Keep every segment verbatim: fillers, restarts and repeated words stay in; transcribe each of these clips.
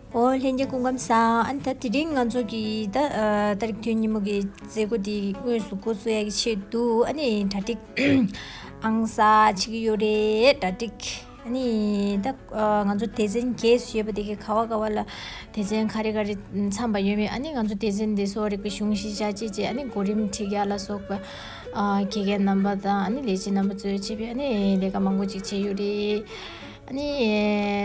ཨོ་ལྷན་རྒྱས་སྐུ་ཁམས་བཟང་། ཨ་ནི་ད་དེ་རིང་ང་ཚོ་གི་ད་ཨ་ཏ་རིག་དོན་ཉིན་མོ་གི་མཛད་སྒོ་འདི་དངོས་སུ་འགོ་བཙུགས་ཡག་གི་ཆེད་དུ་ཨ་ནི་གྲ་སྒྲིག་ཨང་གསར་བྱེད་ཀྱི་ཡོད་རེད། གྲ་སྒྲིག་ཨ་ནི་ད་ཨ་ང་ཚོ་སྡེ་ཚན་བརྒྱད་ཡོད་པ་དེ་གའི་ག་བ་ག་བ་ལ་སྡེ་ཚན་ག་རེ་ག་རེ་འཚམས་པ་ཡོད་མེད། ཨ་ནི་ང་ཚོ་སྡེ་ཚན་དེ་གསོ་བ་རིག་པའི་གཞུང་གཞི་བཅའ་བྱས་བྱས། ཨ་ནི་གོ་རིམ་ཁྲིད་ཡག་ལ་སོགས་པ་ཨ་དགེ་རྒན་རྣམ་པ་དང་ཨ་ནི་ལས་བྱེད་རྣམ་པ་གཙོས་བྱས་པའི་ཨ་ནི་ལས་ཀ་མང་པོ་ཅིག་བྱས་ཡོད་རེད། ཨ་ནི་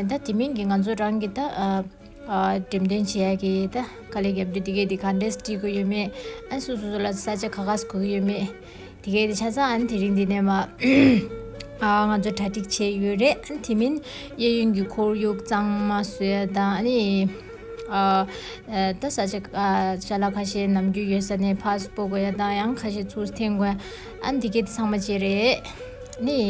ད་དེ་མིན་གྱི་ང་ཚོ་རང་གི་ད་ཨ་ཨ་འགྲེམས་སྟོན་བྱེད་ཡག་གི་ད་དཀའ་ལས་རྒྱབ་རྒྱུ་དེ་གས་དེ་ག་འདྲས་སྒྲིག་དགོས་ཡོད་མེད། ཨ་སོ་སོ་སོ་ལ་ས་ཆ་ག་ག་སུ་དགོས་ཀྱི་ཡོད་མེད། དེ་གས་དེ་ཆ་ཚང་ཨ་ནི་དེ་རིང་འདི་ནས་མ་ཨ་ང་ཚོ་གྲ་སྒྲིག་བྱས་ཡོད་རེད། ཨ་ནི་དེ་མིན་གཡས་གཡོན་གྱི་ཁོར་ཡུག་གཙང་མ་བཟོ་ཡ་དང་། ཨ་ནི་ཨ་ཨ་ད་ས་ཆ་ཨ་ཅ་ལག་ཁ་ཤས་ནམ་རྒྱུན་ཡོད་ས་ནས་ཕར་སྤོ་དགོས་ཡ་དང་། ཡང་ཁ་ཤས་ཚུར་འཐེན་དགོས་ཡ། ཨ་ནི་དེ་གས་དེ་ཚང་མ་བྱས་རེད། ནི།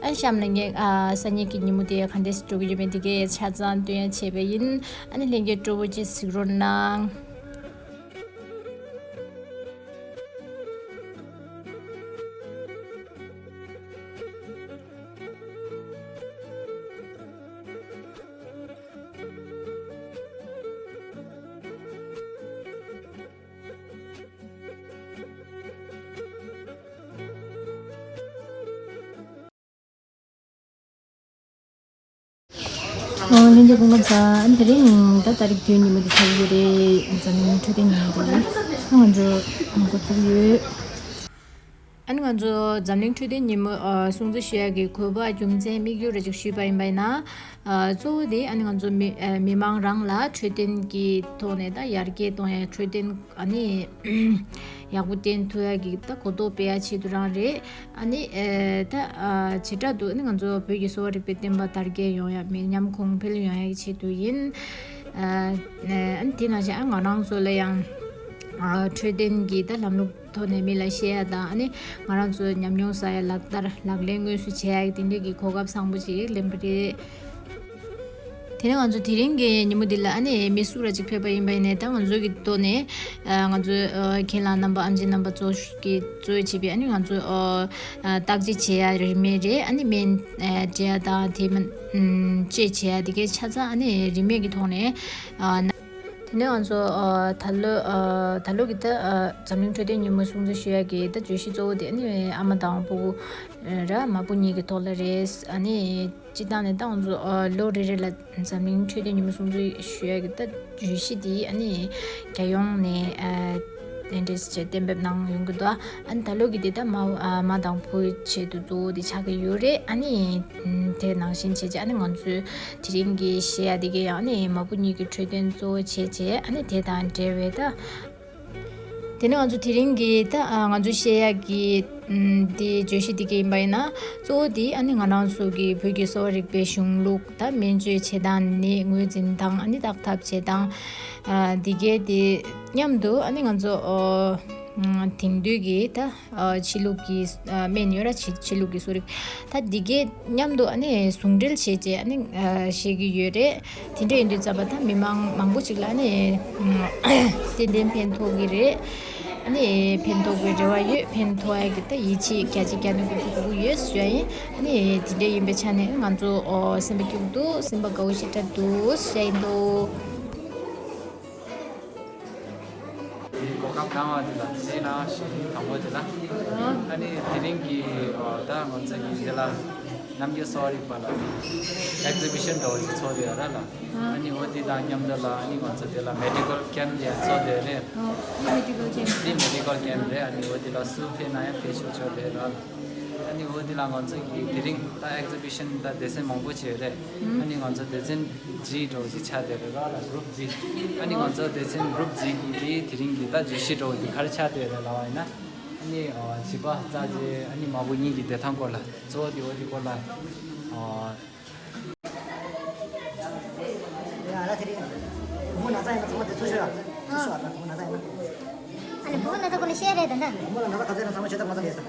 ཨ་གཤམ་ལ་ངས་ཨ་སང་ཉིན་གྱི་ཉིན་མོ་དེ་ག་འདྲས་སེ་འགྲོ་གི་ཡོད་མེད་དེ་གས་ཆ་ཚང་སྟོན་ཡ་བྱས་པ་ཡིན། ཨ་ནི་ལྷན་རྒྱས་སྤྲོ་པོ་བྱས་གཟིགས་རོགས་གནང་། ཨོ་ལྷན་རྒྱས་སྐུ་ཁམས་བཟང་། ཨ་ནི་དེ་རིང་ད་ཏ་རིག་བདུན་ཉིན་མོ་དེ་ཆགས་ཀྱི་རེད། འཛམ་གླིང་འཕྲོད་བསྟེན་ཉིན་མོ་དེ་ཨ་ང་ཚོ་འགོ་བཙུགས་ཡོད། ཨ་ནི་ང་ཚོ་འཛམ་གླིང་འཕྲོད་བསྟེན་ཉིན་མོ་ཨ་སྲུང་བརྩི་ཞུ་ཡག་གི་དགོས་པ་རྒྱུ་མཚན་དམིགས་ཡུལ་རེ་ཅིག་ཞུས་པ་ཡིན་པ་ཡིན་ན། ཨ་གཙོ་བོ་དེ་ཨ་ནི་ང་ཚོ་མི་ཨ་མི་མང་རང་ལ་འཕྲོད་བསྟེན་གྱི་ཐོག་ནས་ད་ཡར་རྒྱས་གཏོང་ཡ། འཕྲོད་བསྟེན་ཨ་ནི་ཡག་པོ་བསྟེན་ཐུབ་ཡ་གི་ད་གོ་རྟོགས་སྤེལ་ཡ་ཆེད་དུ་རང་རེད། ཨ་ནི་ཨ་ད་ཨ་བྱེ་བྲག་ཏུ་ཨ་ནི་ང་ཚོ་བོད་ཀྱི་གསོ་བ་རིག་པའི་བསྟན་པ་དར་རྒྱས་ཡོང་ཡ། མི་ཉམས་གོང་འཕེལ་ཡོང་ཡ་གི་ཆེད་དུ་ཡིན། ཨ་ཨ་ནི་དེ་ནང་བཞིན་ཨ་ང་རང་ཚོ་ལ་ཡང་ཨ་འཕྲོད་བསྟེན་གྱི་ད་ལམ་ལུགས་ཐོག་ནས་མི་ལ་བཤད་ཡ་དང་། ཨ་ནི་ང་རང་ཚོ་ཉམས་མྱོང་བསགས་ཡ་ལག་བསྟར་ལག་ལེན་དངོས་སུ་བྱེད་ཡ་གི་དེ་འདྲས་ཀྱི་གོ་སྐབས་བཟང་པོ་ཅིག་ལེན་པ་རེད། དེ་ནས་ང་ཚོ་དེ་རིང་གི་ཉིན་མོ་འདི་ལ་ཨ་ནི་མི་སུ་ར་ཅིག་ཕེབས་པ་ཡིན་པ་ཡིན་ནའི་ད་ང་ཚོ་གི་ཐོག་ནས་ཨ་ང་ཚོ་ཨ་རྒན་ལགས་རྣམ་པ་ཨམ་ཆི་རྣམ་པ་གཙོ་གིས་གཙོས་བྱས་པའི་ཨ་ནི་ང་ཚོ་ཨ་ཨ་བརྟག་དཔྱད་བྱེད་ཡ་རིན་མེད་རེད། ཨ་ནི་སྨན་ཨ་སྤྲད་ཡ་དང་དེ་མིན་ཨམ་བཅོས་བྱེད་ཡ་དེ་གའི་ཆ་ཚང་ཨ་ནི་རིན་མེད་ཀྱི་ཐོག་ནས་ཨ་ན། དེ་ནས་ང་ཚོ་ཨ་ད་ལོ་ཨ་ད་ལོ་གི་ད་ཨ་འཛམ་གླིང་འཕྲོད་བསྟེན་ཉིན་མོ་སྲུང་བརྩི་ཞུ་ཡ་གི་ད་བརྗོད་གཞི་གཙོ་བོ་དེ་ཨ་ནི་ཨ་མ་དང་ཕྲུ་གུ་ར་མ་བུ་གཉིས་ཀྱི་ཐོག་ལ་རེད། ཨ་ནི་སྤྱིར་བཏང་ནས་ད་ང་ཚོ་ཨ་ལོ་རེ་རེ་ལ་འཛམ་གླིང་འཕྲོད་བསྟེན་ཉིན་མོ་སྲུང་བརྩི་ཞུ་ཡ་གི་ད་བརྗོད་གཞི་དེ་ཨ་ནི་རྒྱལ་ཡོངས་ནས་ཨ་དེ་འདྲས་བྱས་གཏན་འབེབས་གནང་ཡོང་གི་འདུག་ཨ་ནི་ད་ལོ་གི་དེ་ད་མ་ཨ་མ་དང་བུའི་ཆེད་དུ་གཙོ་བོ་དེ་ཆགས་ཀྱི་ཡོད་རེད། ཨ་ནི་དེ་ནང་བཞིན་བྱས་བྱས་ཨ་ནི་ང་ཚོའི་དེ་རིང་གི་བཤད་ཡ་དེ་གའི་ཡང་ཨ་ནི་མ་བུ་གཉིས་ཀྱི་འཕྲོད་བསྟེན་གཙོ་བོ་བྱས་བྱས། ཨ་ནི་དེ་དང་འབྲེལ་བའི་ད། དེ་ནས་ང་ཚོ་དེ་རིང་གི་ད་ཨ་ང་ཚོ་བཤད་ཡག་གི་ཨམ་དེ་བརྗོད་གཞི་དེ་ག་ཡིན་པ་ཡིན་ན། གཙོ་བོ་དེ་ཨ་ནི་ང་རང་ཚོ་གི་བོད་ཀྱི་གསོ་བ་རིག་པའི་གཞུང་ལུགས་ད་སྨན་བཅོས་བྱེད་སྟངས་ནད་ངོས་འཛིན་སྟངས། ཨ་ནི་བརྟག་ཐབས་བྱེད་སྟངས་ཨ་དེ་གའི་དེ་མཉམ་དུ་ཨ་ནི་ང་ཚོ་ཨ་དེང་དུས་ཀྱི་ད་ཨ་ཕྱི་ལུགས་ཀྱི་ཨ་སྨན་ཡོད་ར། ཕྱི་ཕྱི་ལུགས་ཀྱི་གསོ་རིག་ད་འདི་གའི་མཉམ་དུ་ཨ་ནི་ཟུང་འབྲེལ་བྱས་བྱས་ཨ་ནི་ཨ་བཤད་ཀྱི་ཡོད་རེད། དེ་འདྲ་ཡིན་དུས་ཙམ་པ་ད་མི་མང་མང་པོ་ཅིག་ལ་ཨ་ནི་ཏན་ཏན་ཕན་ཐོགས་ཀྱི་རེད། ཨ་ནི་ཕན་ཐོགས་ཀྱི་རེ་བ་ཡོད། ཕན་ཐོགས་ཡ་གི་ད་ཡིད་ཆེས་བརྒྱ་ཆ་བརྒྱ་ནོར་གྱི་ཕུལ་དགོས་ཡོད་ཟེར་ཡ་ཡིན། ཨ་ནི་དེ་འདྲ་ཡིན་པའི་ཆ་ནས་ང་ཚོ་ཨོ་སེམས་པ་སྐྱིད་པོ་འདུག་སེམས་པ་དགའ་བོ་ཞེ་དྲག་འདུག་ཟེར་ཡ་ཡིན་འདུག་དེའི་གོ་སྐབས་བཏང་བ་དེ་ལ་དེ་ནང་བཞིན་དང་པོ་དེ་ལ། ཨ་ནི་དེ་རིང་གི་ཨོ་ད་ང་ཚོ་གི་དེ་ལ་རྣམ་རྒྱལ་གསོ་བ་རིག་པ་ལ་ཨེག་ཛི་བི་ཤན་འདྲ་བོ་ཞིག་ཚོགས་བསྡད་ཡོད་ར་ལ། ཨ་ནི་འོ་དེ་དང་མཉམ་དུ་ལ་ཨ་ནི་ང་ཚོ་དེ་ལ་མེ་ཌི་ཀལ་ཀེམ་ཡང་ཚོགས་བསྡད་ཡོད་རེད། ཨོ་མེ་ཌི་ཀལ་ཀེམ་དེ་མེ་ཌི་ཀལ་ཀེམ་རེད། ཨ་ནི་འོ་དེ་ལ་སུ་ཕེབས་ན་ཡང་ཕེབས་ཆོག་ཆོག་རེད་ར་ལ། ཨ་ནི་འོ་དེ་ལ་ང་ཚོ་གི་དེ་རིང་ད་ཨེག་ཛི་བི་ཤན་ད་སྡེ་ཚན་མང་པོ་ཅིག་ཡོད་རེད། ཨ་ནི་ང་ཚོ་སྡེ་ཚན་ཇི་འདྲ་བོ་ཅིག་ཆགས་བསྡད་རེད་ར་ལ། གུ་རུབ་ཇི། ཨ་ནི་ང་ཚོ་སྡེ་ཚན་གུ་རུབ་ཇི་གི་དེ་དེ་རིང་གི་ད་བརྗོད་གཞི་འདྲ་བོ་དེ་ག་རེ་ཆགས་བསྡད་རེད་ལབ་པ་ཡིན་ན། ཨ་ནི་བྱིས་པ་རྩ་ཆེ་ཨ་ནི་མ་བུ་གཉིས་ཀྱི་བདེ་ཐང་སྐོར་ལ་གཙོ་བོ་དེ་འོ་དེ་སྐོར་ལ། ཡ་ལ་དེ་རིང་བུ་མོ་ན་ཚ་ཡིན་ན་ཚང་མ་དེ་ཚུར་ཤོག་ཡ། ཚུར་ཤོག་ཨ། བུ་མོ་ན་ཚ་ཡིན་ན། ཨ་ནི་བུ་མོ་ན་ཚ་སྐོར་ལ་བཤད་རེད་ད་ལྟ། བུ་མོ་ལ་ན་ཚ་ག་ཚོད་ཡོད་ན་ཚང་མ་ཤོད་ད། ང་ཚོ་ལས་ས་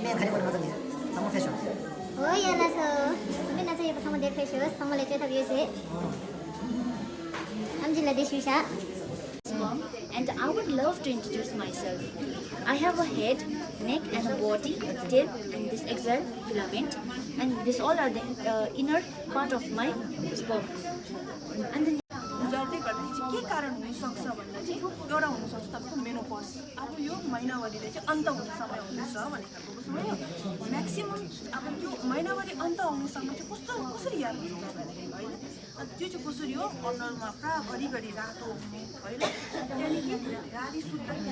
སྨན་ག་རེ་དགོས་ན་ང་ཚོ་ལས་ས་ཚང་མ་ཕེབས་ཤོག་ཨོ་ཡ་ལ་སོ། བུ་མོ་ན་ཚ་ཡོད་པ་ཚང་མ་དེར་ཕེབས་ཤོག་ཚང་མ་ལ་བཅོས་ཐབས་ཡོད་ཟེར། ཨམ་ཆི་ལ་དེ་ཞུས་ཤག And I would love to introduce myself. I have a head, neck, and a body, tail, and this axle filament, and this all are the uh, inner part of my sperm. And the भुजार्दै गर्दाखेरि चाहिँ के कारण हुनसक्छ भन्दा चाहिँ एउटा हुनसक्छ तपाईँको मेनोपज। अब यो महिनावारीले चाहिँ अन्त हुने समय हुँदैछ भन्ने खालको बुझ्नुभयो। म्याक्सिमम अब त्यो महिनावारी अन्त हुने समय चाहिँ कस्तो, कसरी याद हुन्छ तपाईँलाई, होइन? अनि त्यो चाहिँ कसरी हो? अनुहारमा पुरा घरिघरि रातो हुने, होइन? त्यहाँदेखि राति सुत्दाखेरि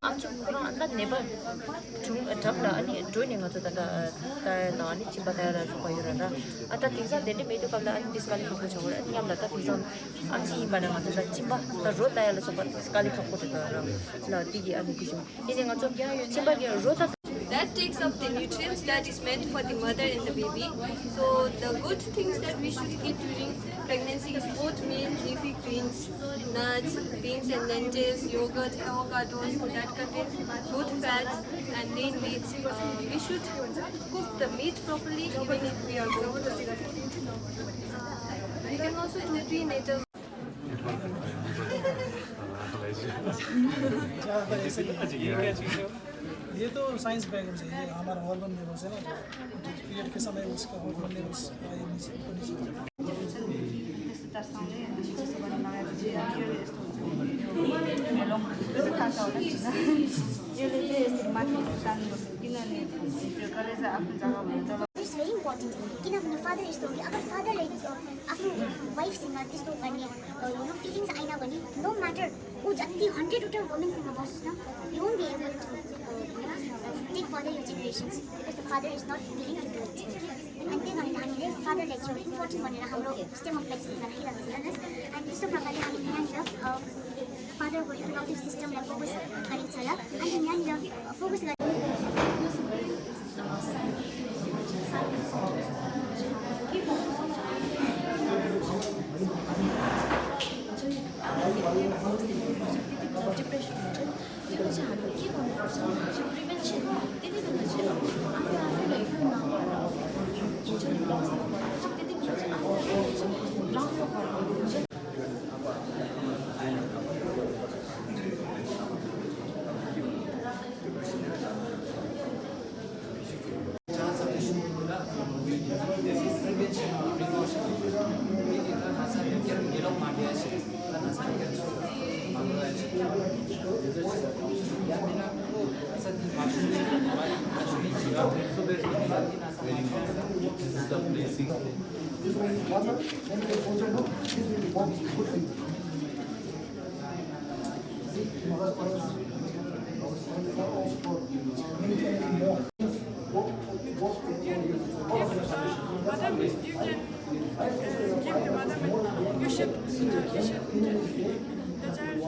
ཨ་ཅག་ཁོ་རང་ད་ནད་པ་བྱུང་གྲབས་ལ་ཨ་ནི་འགྲོ་ནས་ང་ཚོ་ད་ལྟ་ད་ཡ་དང་ཨ་ནི་གཅིན་པ་ད་ཡ་ལ་སོགས་པ་ཡོད་ར་ར། ཨ་ད་དེང་སང་དེ་འདྲ་མེད་དུས་སྐབས་ལ་ཨ་ནི་དེ་དཀའ་ལས་ཁག་པོ་ཆགས་ཡོད་ར། ཨ་ནི་མཉམ་ལ་ད་དེང་སང་ཨ་ཅག་ཡིན་པ་ན་ང་ཚོ་ད་གཅིན་པ་ད་རོ་ད་ཡ་ལ་སོགས་པ་དཀའ་ལས་ཁག་པོ་རེད་ད་ར། ལ་དེ་གི་ཨ་ནི་གི་བྱུང་ཡིན་ནས་ང་ཚོ་གཅིན་པ་གི་རོ་ད། That takes up the nutrients that is meant for the mother and the baby. So the good things that we should eat during pregnancy is oatmeal, leafy greens, nuts, beans and lentils, yogurt, avocados that contains good fats and lean meats. Uh, we should cook the meat properly even if we are going to. Uh, you can also do prenatal. ये तो science bag है, ये हमारा hormone levels है ना, पीरियड के समय उसका हॉर्मोन लेवल्स ऊपर नीचे। यसले चाहिँ यसरी माथि तान्नुपर्छ, किनभने त्यो कलेजा आफ्नो जग्गामा हुन्छ। It's very important किनभने फादर यस्तो हो कि अगर फादरलाई अ, आफ्नो वाइफसँग त्यस्तो भन्ने यु नो फिलिङ्स आएन भने नो म्याटर ऊ जति हन्ड्रेडवटा वुमेनसँग बसोस् न, you won't be able to take further your generations because the father is not willing to do it. अनि त्यही भएर हामीले फादरलाई चाहिँ इम्पोर्टेन्ट भनेर हाम्रो सिस्टम अफ मेडिसिनमा राखिरहेको छ, हेर्नुहोस्। अनि त्यस्तो प्रकारले हामी यहाँनिर फादरको रिप्रोडक्टिभ सिस्टमलाई फोकस गरेको छ र अनि यहाँनिर फोकस गरेर डिप्रेसन हुन्छ। त्यो चाहिँ हामीले के गर्नुपर्छ भन्दाखेरि प्रिभेन्सन। त्यति बेला चाहिँ अब आफू आफूलाई इग्नोर नगरेर हुन्छ नि, लस नगरेर चाहिँ त्यति बेला चाहिँ आफू आफूलाई चाहिँ राम्रो गर्नु हुन्छ। Madam, you can, uh, give the madam, you should, uh, you should, uh, the child,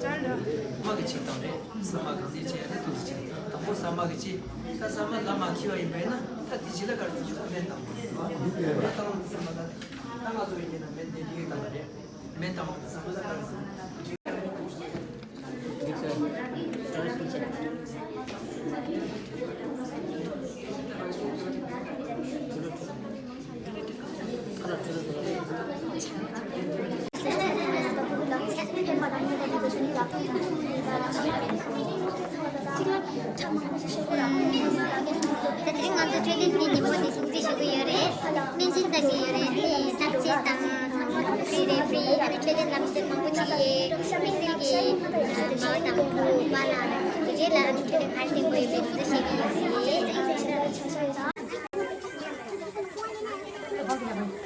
child, uh, ས་མ་གི་ཆེད་དང་རེད། ས་མ་གང་དེ་བྱས་ཡ་ནི་ཏོག་ཙམ་བྱས། དང་པོ་ས་མ་གི་ཆེད། ད་ས་མ་ལ་མ་ཁྱི་བ་ཡིན་པས་ན་ད་དེ་ཅི་ལ་གར་ཚུགས་ས་མེད་དང་། ད་ང་ཚོ་ཡིན་པས་ན་མེད་དེ་དེ་གི་དང་རེད། མེད་དང་ས་མ་ལ་གར་ཚུགས། དེ་རིང་ང་ཚོ་འཕྲོད་བསྟེན་པའི་ཉིན་མོ་འདི་སྲུང་བརྩི་ཞུ་གི་ཡོད་རེད། སྨན་སྦྱིན་བཏང་གི་ཡོད་རེད། བརྟག་དཔྱད་དང་ཚང་མ་ཧྥི་རེད། ཧྥི་རི། ཨ་ནི་འཕྲོད་བསྟེན་ལམ་སྟོན་མང་པོ་ཅིག་ཡོད། དམིགས་བསལ་གྱི་མ་དང་པོ་པ་ལ་དེ་རྗེས་ལ་ཨ་ནི་འཕྲོད་བསྟེན་ག་རེ་བསྟེན་དགོས་ཡོད་མེད་ཚོད་བཤད་ཀྱི་ཡོད་རེད།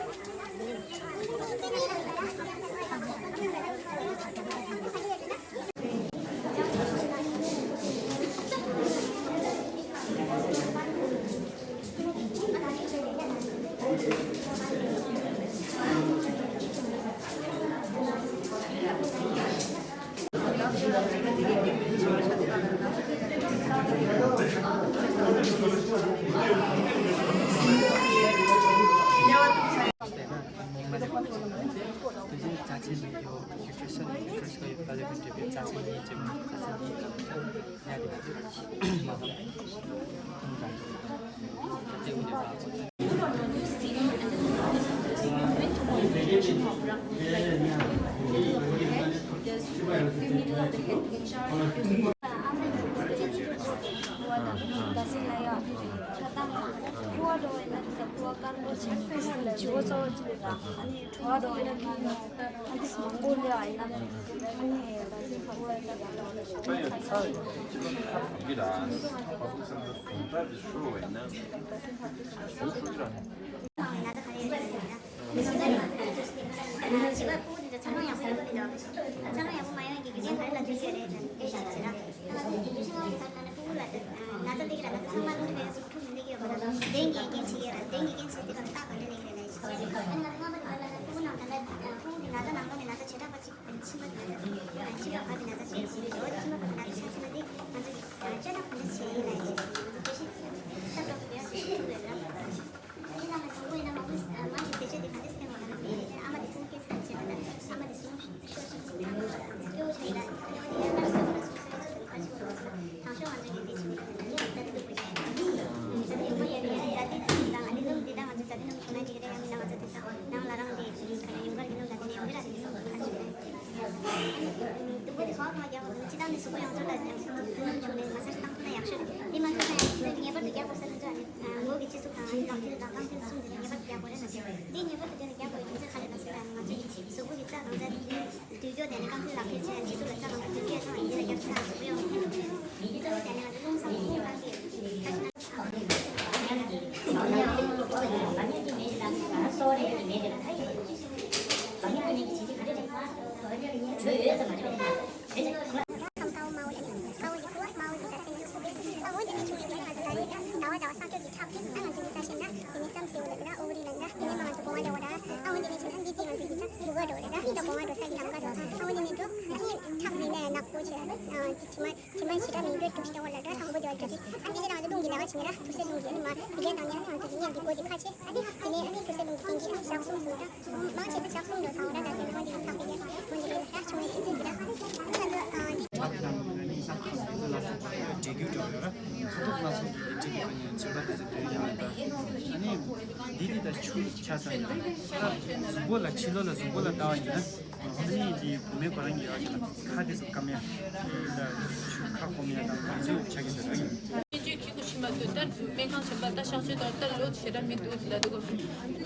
འདི་འདི་ད་ཆུ་ཆ་ས་ཡིན། ད་གཟུགས་པོ་ལ་ཕྱི་ལོགས་ལ་གཟུགས་པོ་ལ་ལྟ་བ་ཡིན་ན། ཨ་ནི་འདི་བུད་མེད་ཁོ་རང་གི་ཡག་ཡིན་ལ། ཁ་དེ་ཚོ་སྐམ་ཡ། ད་ཆུ་ཁ་སྐོམ་ཡ་དང་དེ་ཚོ་ཆ་གི་ཟེར་བ་ཡིན། སྨན་བཅོས་ཁྱི་གུ་ཤི་མ་འདུག་ད་སྨན་ཁང་ཆེན་པོ་ད་གཤག་བཅོས་དང་ད་ལོ་ཞེ་དྲག་མི་འདུག་ལ་འདུག་གོ།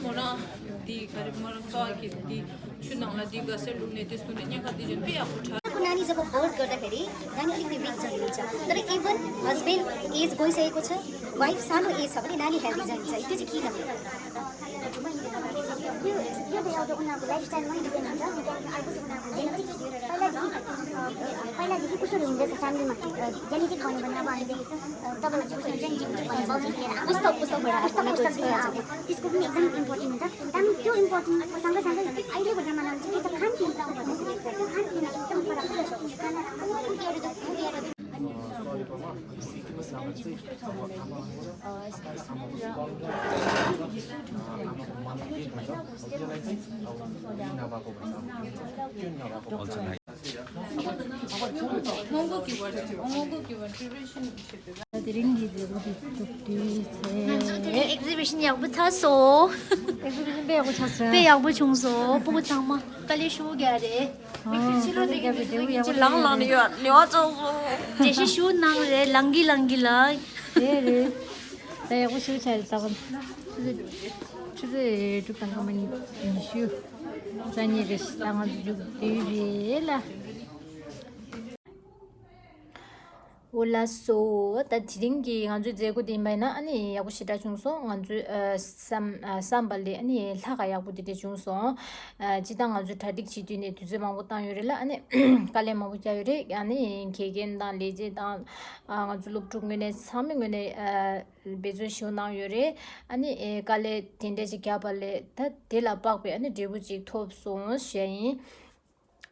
མོ་རང་འདི་ག་རེ་མོ་རང་ཀ་བ་གི་འདི་ཆུ་ནང་ལ་འདི་ག་སེར་བླུགས་ནས་དེ་སུ་འདི་སྨན་ཁང་འདི་བཞིན་དཔེ་ཡག་པོ་དྲག་ཁོ་नानी जब वर्क गर्दाखेरि नानी अलिकति विक जाने हुन्छ। तर इभन हस्बेन्ड एज गइसकेको छ, वाइफ सानो एज छ भने नानी हेल्दी जान्छ। त्यो चाहिँ किन? त्यो त एउटा उनीहरूको लाइफस्टाइलमै डिपेन्ड हुन्छ। अर्को चाहिँ उनीहरूको जेनेटिक। पहिलादेखि पहिलादेखि कसरी हुँदैछ फ्यामिलीमा, जेनेटिक भन्यो भने अब हामीले तपाईँले बुझ्नुहुन्छ नि, जेनेटिक भन्यो भने पुस्तक पुस्तकबाट पुस्तक पुस्तकले आएको, त्यसको पनि एकदम इम्पोर्टेन्ट हुन्छ। अनि त्यो इम्पोर्टेन्टको सँगसँगै अहिलेको जमानामा चाहिँ के छ, खानपिन, त्यो खानपिनमा एकदम फरक पर्छ। खाना དེ་རིང་གི་མཛད་སྒོ་དེ་མཇུག་སྒྲིལ་བྱས། ང་ཚོ་དེ་རིང་ཨེག་ཛི་བི་ཤན་ཡག་པོ་ཚར་སོང་། ཨེག་ཛི་བི་ཤན་དཔེ་ཡག་པོ་ཆགས་སོང་། དཔེ་ཡག་པོ་བྱུང་སོང་། སྤུ་གུ་ཚང་མ་དཀའ་ལས་ཤུགས་རྒྱག་རེད། ཕྱི་ལོགས་དེ་གི་ལངས་ལངས་ནས་ཡོད། ལེ་བ་ཙོག་སོང་། འགྲེལ་བཤད་ཤུགས་གནང་རེད། ལངས་གི་ལངས་གི་ལ། རེད་རེད། ད་ཡག་པོ་ཞིག་བྱས་རེད། ད་ག་ཆུ་ཚོད་ཆུ་ཚོད་དྲུག་དང་སྐར་མ་ཉི་ཤུ་རྩ་གཉིས་རེད། ད་ང་ཚོ་མཇུག་བསྡུས་རེད་ལ། འོ་ལགས་སོ། ད་དེ་རིང་གི་ང་ཚོའི་མཛད་སྒོ་དེ་ཡིན་པ་ཡིན་ན་ཨ་ནི་ཡག་པོ་ཞེ་དྲག་བྱུང་སོང་། ང་ཚོའི་ཨ་བསམ་ཨ་བསམ་པ་ལས་ཨ་ནི་ལྷག་ག་ཡག་པོ་དེ་འདྲ་བྱུང་སོང་། ཨ་སྤྱིར་བཏང་ང་ཚོས་གྲ་སྒྲིག་བྱེད་དུས་ནས་དུས་ཚོད་མང་པོ་བཏང་ཡོད་རེད་ལ། ཨ་ནི་དཀའ་ལས་མང་པོ་བརྒྱབ་ཡོད་རེད། ཨ་ནི་དགེ་རྒན་དང་ལས་བྱེད་དང་ཨ་ང་ཚོ་སློབ་ཕྲུག་ངོས་ནས་ཚང་མའི་ངོས་ནས་ཨ་འབད་བརྩོན་ཞེ་པོ་གནང་ཡོད་རེད། ཨ་ནི་ཨེ་དཀའ་ལས་དེ་འདྲ་ཅིག་བརྒྱབ་པ་ལས་ད་དེ་ལ་དཔག་པའི་ཨ་ནི་འབྲས་བུ་ཅིག་ཐོབ་སོང་ཞེས་ཡིན།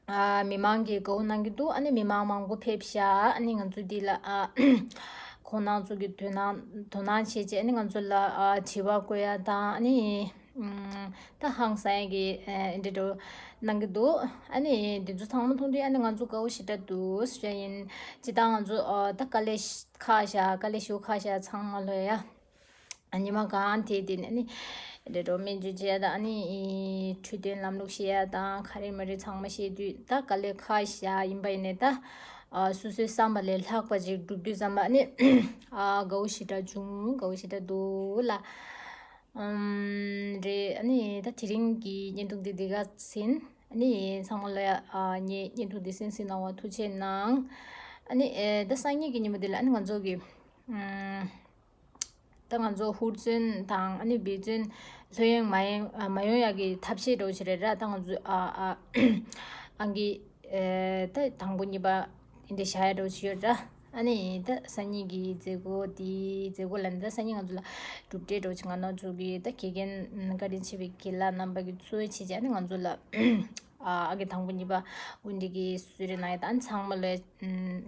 ཨ་མི་མང་གིས་དགའ་བོ་གནང་གི་འདུག་ཨ་ནི་མི་མང་མང་པོ་ཕེབས་ཤག་ཨ་ནི་ང་ཚོ་འདི་ལ་ཨ་ཁོང་རྣམ་ཚོ་གིས་དོ་སྣང་དོ་སྣང་བྱས་རྗེས་ཨ་ནི་ང་ཚོ་ལ་ཨ་དྲི་བ་བཀོད་ཡ་དང་ཨ་ནི་ ད་ཧང་སང་གི་འདི་འདྲ་གནང་གི་འདུག་ཨ་ནི་འདི་ཚོ་ཚང་མ་མཐོང་དུས་ཨ་ནི་ང་ཚོ་དགའ་བོ་ཞེ་དྲག་འདུག་ཟེར་ཡིན། ཇི་ལྟར་ང་ཚོ་ད་དཀའ་ལས་ཁག་བཞག་དཀའ་ལས་ཞེ་པོ་ཁག་བཞག་ཚང་མ་ལོས་ཡ། ཉི་མ་གང་དེ་དེ་ནས་ནི་རེ་རོ་སྨན་བཅོས་བྱས་དང་ནི་འཕྲོད་བསྟེན་ལམ་ལུགས་བཤད་ཡ་དང་ག་རེ་མ་རེ་ཚང་མ་བཤད་དུས་ད་དཀའ་ལས་ཁག་བཞག་ཡིན་པ་ཡིན་ནས་ད་སོ་སོའི་བསམ་པ་ལས་ལྷག་པ་ཅིག་སྒྲུབ་དུས་ཙམ་པ་ནི་དགའ་བོ་ཞེ་དྲག་བྱུང་། དགའ་བོ་ཞེ་དྲག་འདུག་ལ། རེད། ཨ་ནི་ད་དེ་རིང་གི་བརྙན་ཐུང་འདི་འདི་ག་ཟིན། ཨ་ནི་ཚང་མ་ལ་ཡ་ངའི་བརྙན་ཐུང་འདི་གསན་གཟིགས་གནང་བ་ཐུགས་རྗེ་གནང་། ཨ་ནི་ད་སང་ཉིན་གྱི་ཉིན་མོ་འདི་ལ་ཨ་ནི་ང་ཚོ་གི་ད་ང་ཚོ་ཧུར་བརྩོན་དང་ཨ་ནི་འབད་བརྩོན་ལྷོད་ཡངས་མ་ཡངས་མ་ཡོང་ཡག་གི་ཐབས་ཤེས་འདྲ་བོ་ཞིག་རེད་ར། ད་ང་ཚོ་ཨ་ཨ་ཨང་ཀི་ད་དང་པོ་གཉིས་པ་འདི་འདྲ་བཞག་ཡ་འདྲ་བོ་ཞིག་ཡོད་ར། ཨ་ནི་ད་སང་ཉིན་གྱི་མཛད་སྒོ་དེ་མཛད་སྒོ་ལ་ནི་ད་སང་ཉིན་ང་ཚོ་ལ་གྲུབ་འབྲས་འདྲ་བོ་ཞིག་ང་ནང་ཚོ་གི་ད་དགེ་རྒན་བཀའ་དྲིན་ཆེ་བའི་དགེ་ལགས་རྣམ་པ་གི་གཙོ་བྱས་ཀྱི་ཨ་ནི་ང་ཚོ་ལ་ཨ་ཨང་ཀི་དང་པོ་གཉིས་པ་འོ་འདི་གི་གསོལ་རས་གནང་ཡ་ད་ཨ་ནི་ཚང་མ་ལ་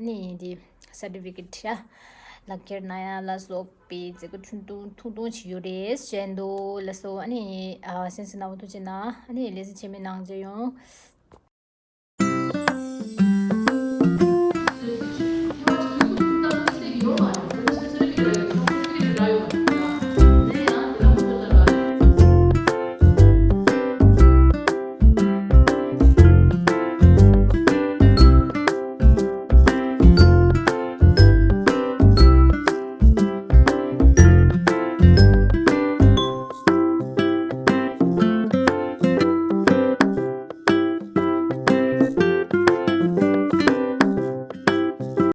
ནི་འདི་སར་ཊི་ཕི་ཀེཊ་ཡ་ལག་འཁྱེར་གནང་ཡ་ལ་སོགས་པའི་མཛད་སྒོ་ཐུང་ཐུང་ཐུང་ཐུང་ཅིག་ཡོད་རེད་ཟེར་འདུག་ལགས་སོ། ཨ་ནི་ཨ་གསན་གཟིགས་གནང་བ་ཐུགས་རྗེ་གནང་། ཨ་ནི་ལེ་ཚན་རྗེས་མའི་ནང་མཇལ་ཡོང་།